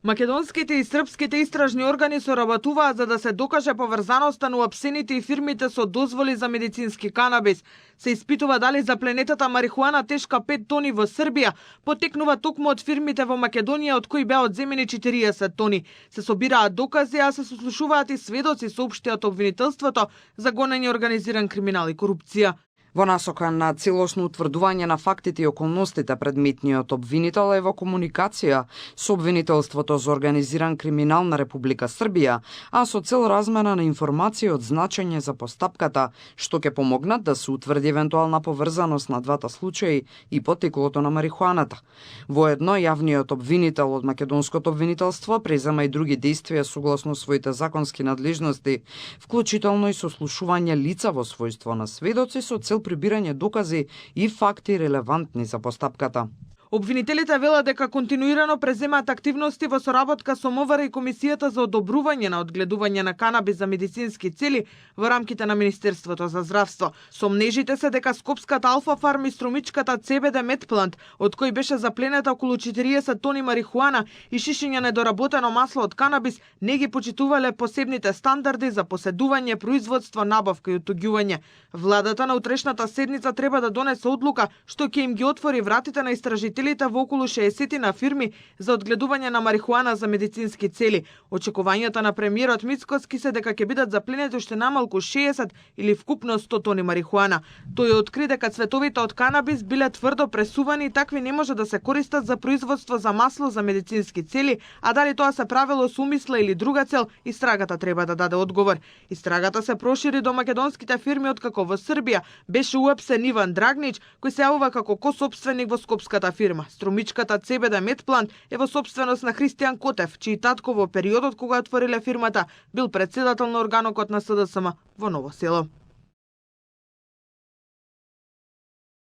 Македонските и српските истражни органи соработуваат за да се докаже поврзаноста на уапсените и фирмите со дозволи за медицински канабис. Се испитува дали запленетата марихуана тешка 5 тони во Србија потекнува токму од фирмите во Македонија, од кои беа одземени 40 тони. Се собираат докази, а се сослушуваат и сведоци, соопштиат обвинителството за гонење организиран криминал и корупција. Во насока на целосно утврдување на фактите и околностите, предметниот обвинител е во комуникација со обвинителството за организиран криминал на Република Србија, а со цел размена на информации од значење за постапката, што ќе помогнат да се утврди евентуална поврзаност на двата случаи и потеклото на марихуаната. Воедно, јавниот обвинител од македонското обвинителство презема и други действија согласно своите законски надлежности, вклучително и сослушување лица во својство на сведоци со цел прибирање докази и факти релевантни за постапката. Обвинителите велат дека континуирано преземаат активности во соработка со МВР и Комисијата за одобрување на одгледување на канабис за медицински цели во рамките на Министерството за здравство. Сомнежите се дека Скопската Алфа Фарм и струмичката CBD Медплант, од кој беше запленета околу 40 тони марихуана и шишиња недоработено масло од канабис, не ги почитувале посебните стандарди за поседување, производство, набавка и отуѓување. Владата на утрешната седница треба да донесе одлука што ќе им ги отвори вратите на истражителите во околу 60 на фирми за одгледување на марихуана за медицински цели. Очекувањата на премиерот Мицкоски се дека ќе бидат запленети уште намалку 60 или вкупно 100 тони марихуана. Тој откри дека цветовите од канабис биле тврдо пресувани и такви не може да се користат за производство за масло за медицински цели, а дали тоа се правило со умисла или друга цел, истрагата треба да даде одговор. Истрагата се прошири до македонските фирми откако во Србија беше уапсен Иван Драгнич, кој се јавува како косопственик во скопската фирма. Струмичката CBD Медплант е во сопственост на Христијан Котев, чиј татко во периодот кога отвориле фирмата бил претседател на органокот на СДСМ во Ново село.